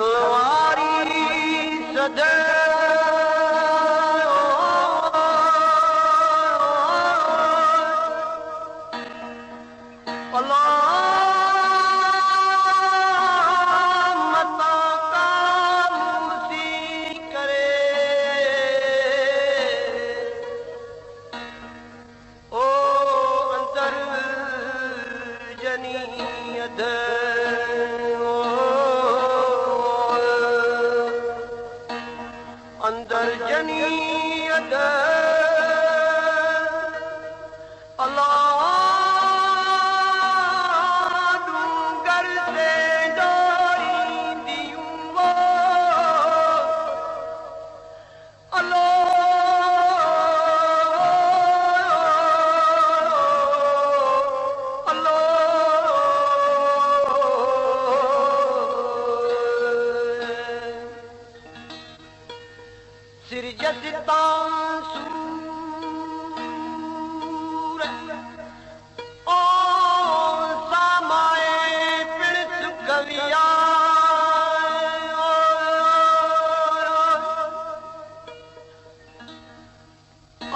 واري سڌ الله متان ڪا مون ڪري. او اندر جني اڌ اندر جني اڌ الله ڏونگر تي ڏورينديون الو الو سرجت تان سور او سامائي پڻ سکويا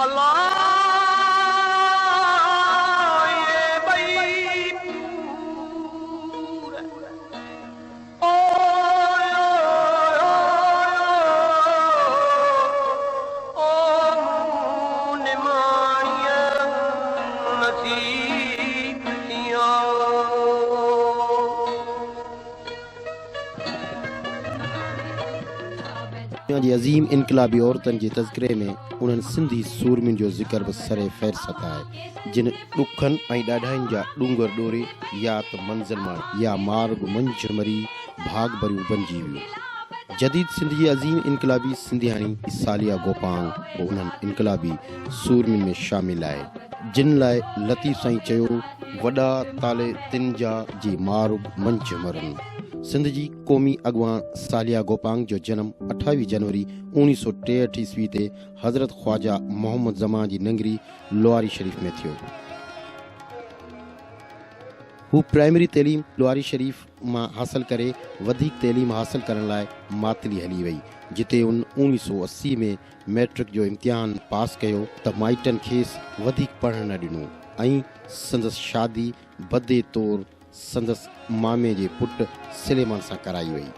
الله اهي ٻئي پور او او مون نماڻيء نصيب ٿيا. دنيا جي عظيم انقلابي عورتن جي تذڪري ۾ انهن سنڌي سورمين جو ذڪر به سر فهرست آهي، جن ڏکن ۽ ڏاڍاين جا ڏونگر ڏوري يا ته منزل ماڻي يا مارڳ منجهه مري ڀاڳ ڀريون بنجي ويون. جديد سنڌ جي عظيم انقلابي سنڌياڻي صالحه گوپانگ به انهن انقلابي سورمين ۾ شامل آهي، جن لاء لطيف سائين چيو، وڏا طالع تن جا، جي مارڳ منجهه مرن. سنڌ جي قومي اڳواڻ صالحه گوپانگ جو جنم 28 جنوري 1963 عيسوي تي حضرت خواجه محمد زمان جي ننگري لواري شريف ۾ ٿيو. هو پرائمري تعليم لواري شريف مان حاصل ڪري وڌيڪ تعليم حاصل ڪرڻ لاء ماتلي هلي وئي، جتي هن 1980 ۾ مئٽرڪ جو امتحان پاس ڪيو ته مائٽن کيس وڌيڪ پڙهڻ نه ڏنو ۽ سندس شادي بدي طور سندس مامي جي پٽ سليمان سان ڪرائي وئي،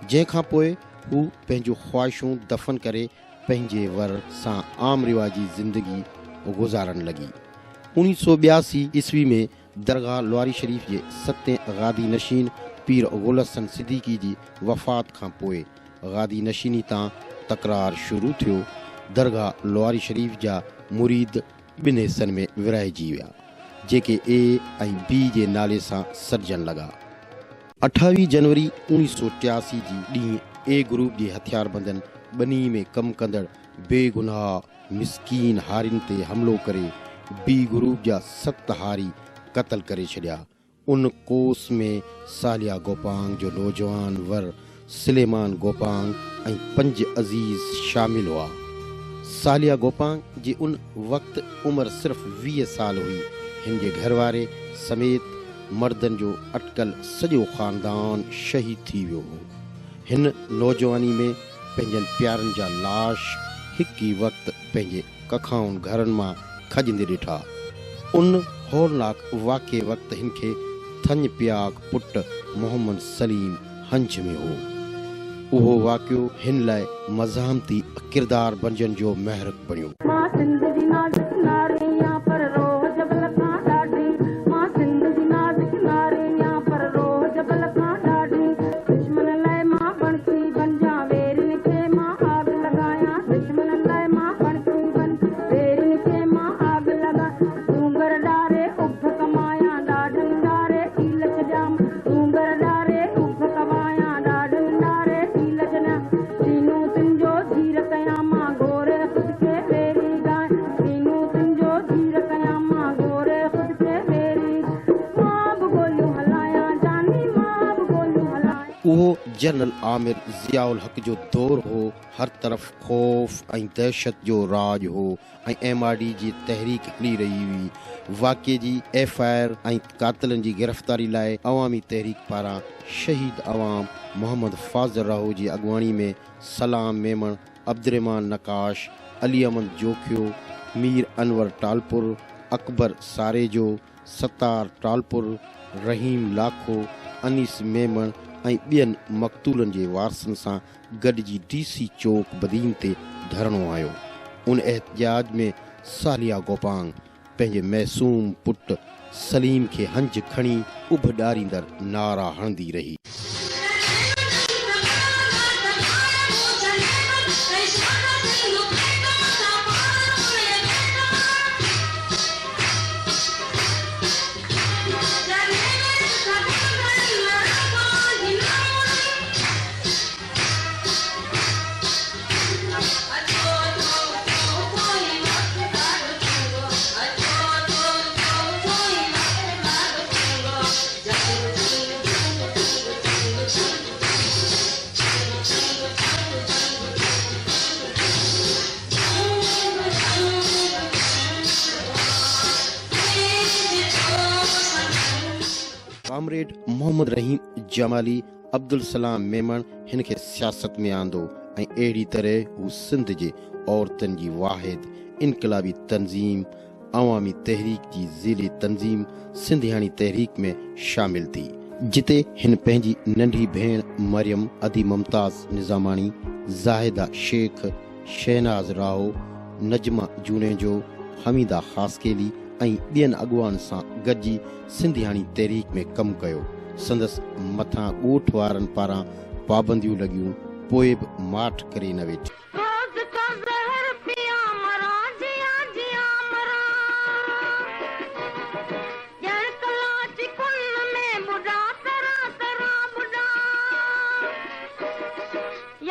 جنهن کان پوء هو پنهنجون خواهشون دفن ڪري پنهنجي ور سان عام رواجي زندگي گذارڻ لڳي. 1982 عيسوي ۾ درگاهه لواري شريف جي ستين گادي نشين پير گل حسن صديقي جي وفات کان پوء گادي نشيني تان تڪرار شروع ٿيو، درگاهه لواري شريف جا مريد ٻن حصن ۾ ورهائجي ويا، جيڪي اي ۽ بي جي نالي سان سڏجڻ لڳا. 28 جنوري 1983 جي ڏينهن اي گروپ جي هٿياربندن ٻني ۾ ڪم ڪندڙ بي گناهه مسڪين هارين تي حملو ڪري بي گروپ جا ست هاري قتل ڪري ڇڏيا. ان ڪوس ۾ صالحه گوپانگ جو نوجوان ور سليمان گوپانگ ۽ پنج عزيز شامل هئا. صالحه گوپانگ جي ان وقت عمر صرف 20 سال هئي. هن جي گهر واري سميت مردن جو اٽڪل سڄو خاندان شهيد ٿي ويو هو. هن نوجواني ۾ پنهنجن پيارن جا لاش هڪ ئي وقت پنهنجي ڪکائن گهرن مان کڄندي ڏٺا. ان هولناڪ واقعي وقت هن کي ٿڃ پياڪ پٽ محمد سليم هنج ۾ هو. اهو واقعو هن لاء مزاحمتي ڪردار بنجڻ جو محرڪ بڻيو. مان سنڌ جي نازڪ ناري آن پر روهه جبل کان ڏاڍي مان سنڌ جي نازڪ ناري آن پر روهه جبل کان ڏاڍي دشمن لئه مان بڻسي بنجان ويرين کي مان آگ لڳايان دشمن لئه مان بڻسي بن ويرين کي مان آگ لڳايان ڏونگر ڏاري اڀ ڪمايان ڏاڍن ڏاري ڏيل ڇڏيان ڏونگر ڏاري اڀ ڪمايان ڏاڍن ڏاري ڏيل ڇڏيان سينو تنهنجو ڌير ڪيان مان گهوري خود کي ويري. جنرل آمر ضياء الحق جو دور هو، هر طرف خوف ۽ دهشت جو راڄ هو ۽ ايم آر ڊي جي تحريڪ هلي رهي هئي. واقعي جي ايف I R ۽ قاتلن جي گرفتاري لاء عوامي تحريڪ پاران شهيد عوام محمد فاضل راهو جي اڳواڻي ۾ سلام ميمڻ، عبدالرحمان نقاش، علي احمد جوکيو، مير انور ٽالپر، اڪبر ساريجو، ستار ٽالپر، رحيم لاکو، انيس ميمڻ ۽ ٻين مقتولن جي وارثن سان گڏجي ڊي سي چوڪ بدين تي ڌرڻو هنيو. ان احتجاج ۾ صالحه گوپانگ پنهنجي معصوم پٽ سليم کي هنج کڻي اڀ ڏاريندڙ نعرا هڻندي رهي. ڪامريڊ محمد رحيم جمالي عبدالسلام ميمڻ هن کي سياست ۾ آندو ۽ اهڙي طرح هو سنڌ جي عورتن جي واحد انقلابي تنظيم عوامي تحريڪ جي ذيلي تنظيم سنڌياڻي تحريڪ ۾ شامل ٿي، جتي هن پنهنجي ننڍي ڀيڻ مريم، ادي ممتاز نظاماڻي، زاهده شيخ، شهناز راهو، نجمه جوڻيجو، حميده خاصخيلي ۽ ٻين اڳواڻن سان گڏجي سنڌياڻي تحريڪ ۾ ڪم ڪيو. سندس مٿان ڳوٺ وارن پاران پابنديون لڳيون، پوء به ماٺ ڪري نه ويٺي. روز ڪو زهر پيان مران جيان جيان مران ڄڻ ڪلاچ ڪن ۾ ٻڏان تران تران ٻڏان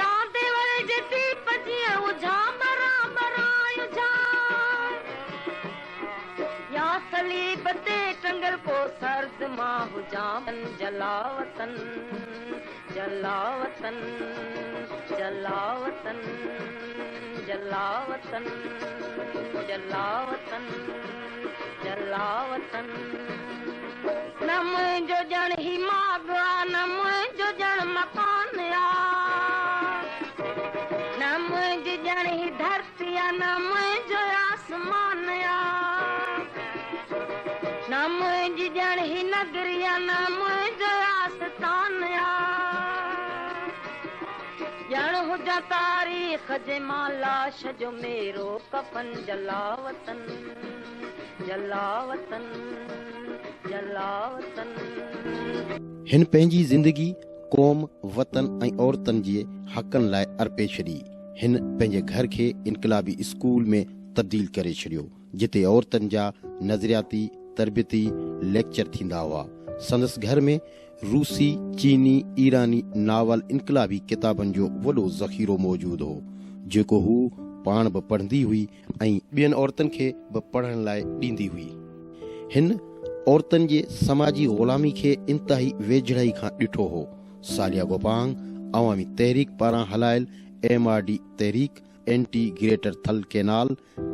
يا ديول جي ديپ جيئن اجهان ٻران ٻران اجهان يا صليب تي ٽنگل ڪو سرد مان هجان جلاوطن جلاوطن جلاوطن جلاوطن جلاوطن جلاوطن نه منهنجو ڄڻ هي ماڳ آ نه منهنجو ڄڻ مڪان آ نه منهنجي ڄڻ هي ڌرتي آ نه منهنجو آسمان آ نه منهنجي ڄڻ هي نگري آ نه منهنجو آستان آ ڄڻ هجان تاريخ جي مان لاش جو ميرو ڪفن جلاوطن جلاوطن جلاوطن. هن پنهنجي زندگي قوم، وطن ۽ عورتن جي حقن لاء ارپي ڇڏي. هن پنهنجي گهر کي انقلابي اسڪول ۾ تبديل ڪري ڇڏيو. جتي عورتن جا نظرياتي تربيتي ليڪچر ٿيندا هئا. سندس گهر ۾ روسي، چيني، ايراني ناول انقلابي ڪتابن جو وڏو ذخيرو موجود هو، جيڪو هوء پاڻ به پڙهندي هئي ۽ ٻين عورتن کي به پڙهڻ لاء ڏيندي هئي. هن عورتن جي سماجي غلامي کي انتهائي ويجهڙائي کان ڏٺو هو. صالحه گوپانگ عوامي تحريڪ پاران هلايل ايم آر ڊي تحريڪ، anti greater Thal canal,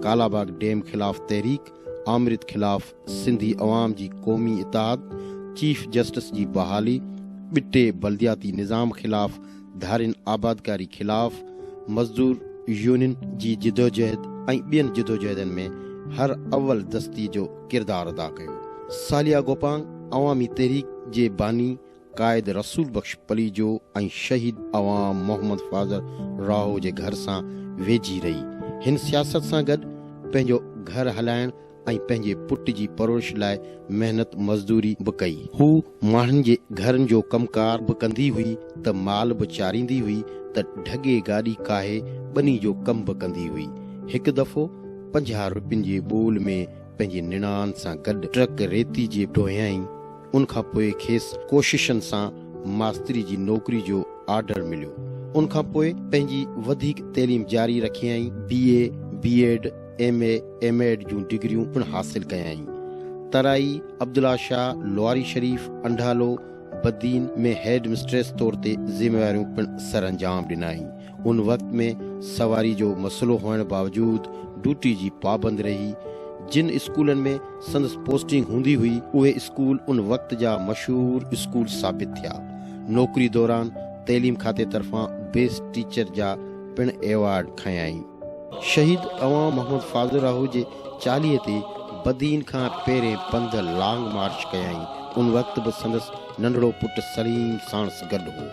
Kalabagh dam خلاف تحريڪ، آمريت خلاف سنڌي عوام جي قومي اتحاد، چيف جسٽس جي بحالي، ٻٽي بلدياتي نظام خلاف ڌارين آبادڪاري خلاف مزدور يونين جي جدوجهد ۽ ٻين جدوجهدن ۾ هر اول دستي جو ڪردار ادا ڪيو. صالحه گوپانگ عوامي تحريڪ جي باني قائد رسول بخش پليجو ۽ شهيد عوام محمد فاضل راهو جي گهر سان ويجهي رهي. هن سياست سان گڏ پنهنجو گهر هلائڻ ۽ پنهنجي پٽ جي پرورش لاء محنت مزدوري به ڪئي. هو ماڻهن جي گهرن جو ڪم ڪار به ڪندي هئي ته مال به چاريندي هئي ته ڍڳي گاڏي ڪاهي ٻني جو ڪم به ڪندي هئي. هڪ دفعو 50 روپين جي ٻول ۾ پنهنجي نڻان سان گڏ ٽرڪ ريتي جي ڍوئيائين. ان کان پوء کيس ڪوششن سان ماستري جي نوڪري جو آرڊر مليو. ان کان پوء پنهنجي وڌيڪ تعليم جاري رکيائين. B A, B Ed, M A, M Ed جون ڊگريون پڻ حاصل ڪيائين. ترائي، عبدالله شاهه، لواري شريف، انڍالو، بدين ۾ هيڊ مسٽريس طور تي ذميواريون پڻ سرانجام ڏنائين. ان وقت ۾ سواري جو مسئلو هئڻ باوجود ڊيوٽي جي پابند رهي. جن اسڪولن ۾ سندس پوسٽنگ هوندي هئي، اهي اسڪول ان وقت جا مشهور اسڪول ثابت ٿيا. نوڪري دوران تعليم کاتي طرفان بيسٽ ٽيچر جا پڻ ايوارڊ کنيائين. شهيد عوام محمد فاضل راهو جي چاليهي تي بدين کان پهرين پنڌ لانگ مارچ ڪيائين. ان وقت به سندس ننڍڙو پٽ سليم ساڻس گڏ هو.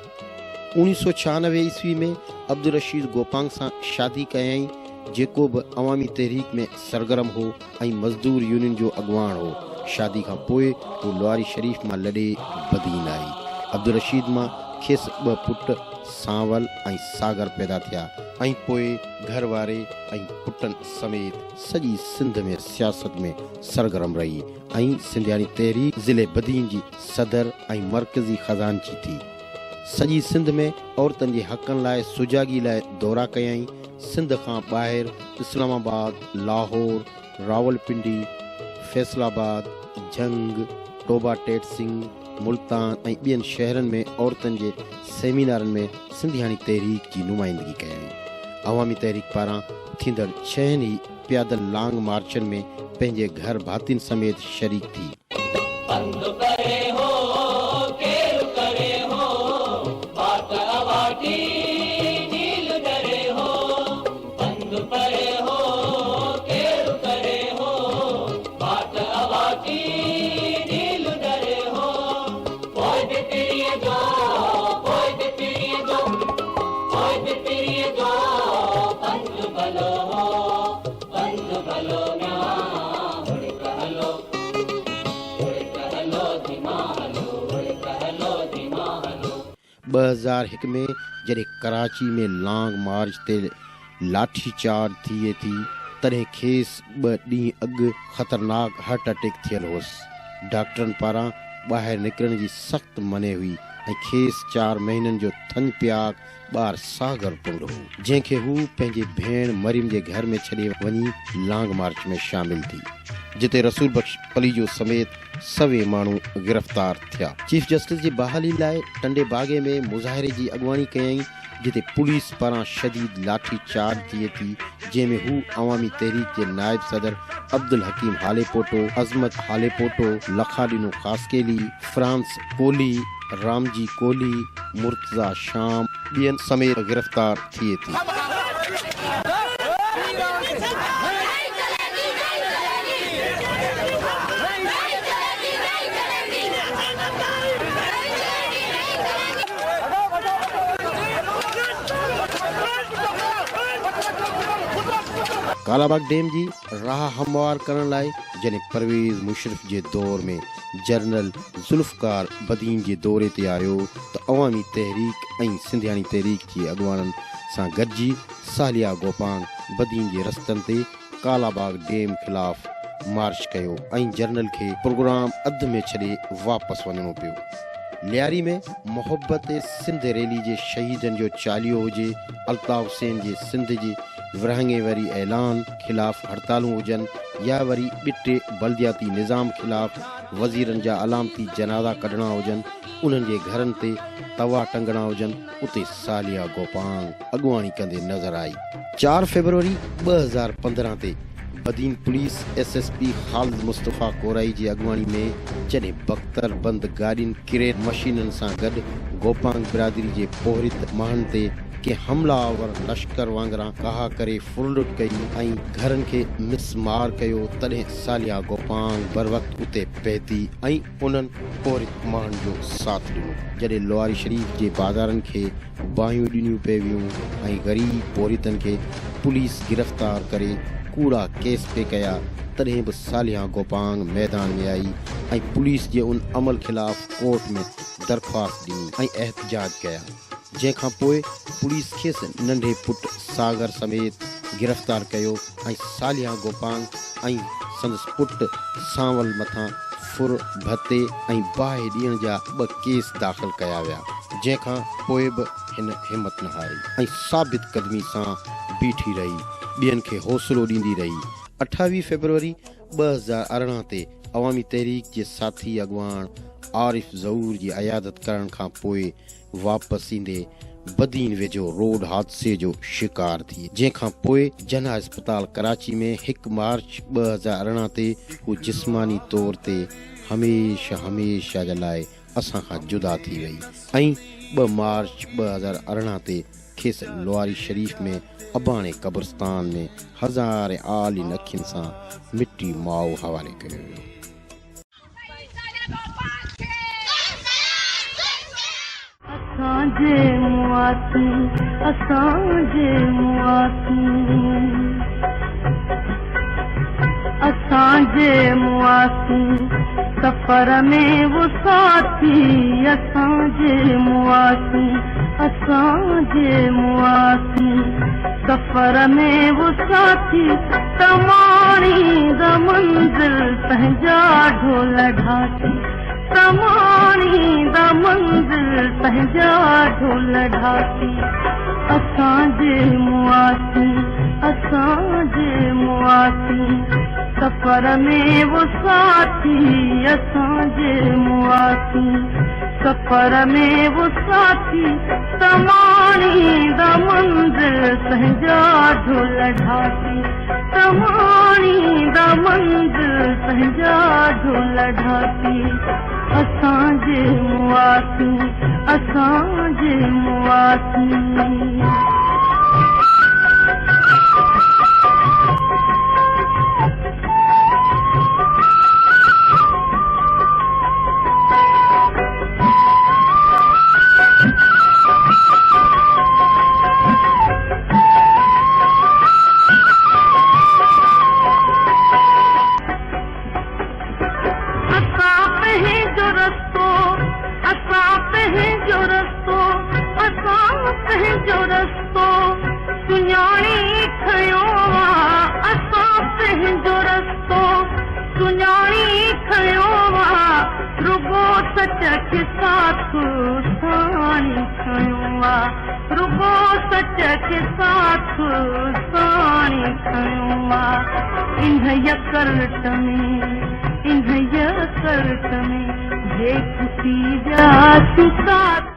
1996 عيسوي ۾ عبدالرشيد گوپانگ سان شادي ڪيائين، جيڪو به عوامي تحريڪ ۾ سرگرم هو ۽ مزدور يونين جو اڳواڻ هو. شادي کان پوء هو لواري شريف مان لڏي بدين آئي. عبدالرشيد مان کيس ٻه پٽ سانول ۽ ساگر پيدا ٿيا ۽ پوء گهر واري ۽ پٽن سميت سڄي سنڌ ۾ سياست ۾ سرگرم رهي ۽ سنڌياڻي تحريڪ ضلعي بدين جي صدر ۽ مرڪزي خزانچي ٿي. سڄي سنڌ ۾ عورتن جي حقن لاء سجاڳي لاء دورا ڪيائين. سنڌ کان ٻاهر اسلام آباد، لاهور، راولپنڊي، فيصل آباد، جهنگ، ٽوبا ٽيٽ سنگهه، ملتان ۽ ٻين شهرن ۾ عورتن جي سيمينارن ۾ سنڌياڻي تحريڪ جي نمائندگي ڪيائين. عوامي تحريڪ پاران ٿيندڙ ڇهن ئي پيادل لانگ مارچن ۾ پنهنجي گهر ڀاتين سميت شريڪ ٿي. پنڌ پري هو، ڪير ڪري هو، واٽ اواٽي نيل ڏري هو، پنڌ پري هو، ڪير ڪري هو، واٽ اواٽي نيل ڏري هو، پوء به پرينء جو، پوء به پرينء جو، پوء به پرينء جو پنڌ ڀلو هو، پنڌ ڀلو ميان، هڙڪ هلو، هڙڪ هلو ڌيما هلو، هڙڪ هلو ڌيما هلو. 2001 ۾ جڏهن ڪراچي ۾ لانگ مارچ تي لاٺي چارج ٿئي ٿي، تڏهن کيس ٻه ڏينهن اڳ خطرناڪ هارٽ اٽيڪ ٿيل هوس. ڊاڪٽرن پاران ٻاهر نڪرڻ جي سخت منع هئي ۽ کيس چار مهينن جو ٿڃ پياڪ ٻار ساگر پڻ هو، جنهن کي هو پنهنجي ڀيڻ مريم جي گهر ۾ ڇڏي وڃي لانگ مارچ ۾ شامل ٿي، جتي رسول بخش پليجو سميت سوين ماڻهو گرفتار ٿيا. چيف جسٽس جي بحالي لاء ٽنڊي باگي ۾ مظاهري جي اڳواڻي ڪيائين، جتي پوليس پاران شديد لاٺي چارج ٿئي ٿي، جنهن ۾ هو عوامي تحريڪ جي نائب صدر عبدالحڪيم هاليپوٽو، عظمت هاليپوٽو، لکاڏنو خاصخيلي، فرانس ڪولهي، رامجي ڪولهي، مرتضيٰ شام، ٻين سميت گرفتار ٿئي ٿي. ڪالاباغ ڊيم جي راهه هموار ڪرڻ لاء جڏهن پرويز مشرف جي دور ۾ جنرل ذوالفقار بدين جي دوري تي آيو ته عوامي تحريڪ ۽ سنڌياڻي تحريڪ جي اڳواڻن سان گڏجي ساليا گوپانگ بدين جي رستن تي ڪالاباغ ڊيم خلاف مارچ ڪيو ۽ جنرل کي پروگرام اڌ ۾ ڇڏي واپس وڃڻو پيو. لياري ۾ محبت سنڌ ريلي جي شهيدن جو چاليهو هجي، الطاف حسين جي سنڌ جي ورهاڱي واري اعلان خلاف هڙتالون هجن يا وري ٻٽي بلدياتي نظام خلاف وزيرن جا علامتي جنازا ڪڍڻا هجن، انهن جي گهرن تي توا ٽنگڻا هجن، اتي ساليا گوپانگ اڳواڻي ڪندي نظر آئي. چار فيبروري 2015 تي Badin police S S P Khalid Mustafa Korai جي اڳواڻي ۾ جڏهن بڪتر بند گاڏين ڪرين مشينن سان گڏ گوپانگ برادري جي پورهيت ماڻهن تي ڪنهن حمله آور لشڪر وانگران ڪاهه ڪري ڦرلٽ ڪئي ۽ گهرن کي مس مار ڪيو تڏهن صالحه گوپانگ بروقت اتي پهتي ۽ انهن پورهيت ماڻهن جو ساٿ ڏنو. جڏهن لواري شريف جي بازارن کي باهيون ڏنيون پئي ويون ۽ غريب پورهيتن کي پوليس گرفتار ڪري ڪوڙا ڪيس پئي ڪيا تڏهن به صالحه گوپانگ ميدان ۾ آئي ۽ پوليس جي ان عمل خلاف ڪورٽ ۾ درخواست ڏني ۽ احتجاج ڪيا جنهن کان پوء پوليس کيس ننڍي پٽ ساگر سميت گرفتار ڪيو ۽ صالحه گوپانگ ۽ سندس پٽ سانول مٿان ڦر، ڀتي ۽ باهه ڏيڻ جا ٻه ڪيس داخل ڪيا ويا، جنهن کان پوء به هن همت نه هاري ۽ ثابت قدمي سان بيٺي رهي، ٻين کي حوصلو ڏيندي رهي. 28 فيبروري 2018 تي عوامي تحريڪ جي ساٿي اڳواڻ عارف ظهور جي عيادت ڪرڻ کان پوء واپس ايندي بدين ويجهو روڊ حادثي جو شڪار ٿي، جنهن کان پوء جناح اسپتال ڪراچي ۾ هڪ مارچ 2018 تي هو جسماني طور تي هميشه هميشه جي لاء اسان کان جدا ٿي وئي ۽ 2 مارچ 2018 تي کيس لواري شريف ۾ اباڻي قبرستان ۾ هزارين آلين اکين سان مٽي ماء حوالي ڪيو ويو. اسان جي مئاسين اسان جي مئاسين اسان جي مئاسين سفر ۾ و ساٿي اسان جي مئاسين اسان جي مئاسين سفر ۾ و ساٿي ته ماڻيندا منزل پنهنجا ڍول ڍاٽي ته ماڻيندا منزل پنهنجا ڍول ڍاٽي اسان جي مئاسين اسان جي مئاسين سفر ۾ و ساٿي اسان جي مئاسين سفر ۾ و ساٿي ته ماڻيندا منزل پنهنجا ڍول ڍاٽي ته ماڻيندا منزل پنهنجا ڍول ڍاٽي اسان جي مئاسين اسان جي مئاسين. اسان پنهنجو رستو اسان پنهنجو رستو اسان پنهنجو رستو سڃاڻي کنيو آ اسان پنهنجو رستو سڃاڻي کنيو آ رڳو سچ کي ساٿ ساڻي کنيو آ رڳو سچ کي ساٿ ساڻي کنيو آ انهيء ڪرٽ ۾ انهيء ڪرٽ ۾ جي کسي وياسين ساٿ.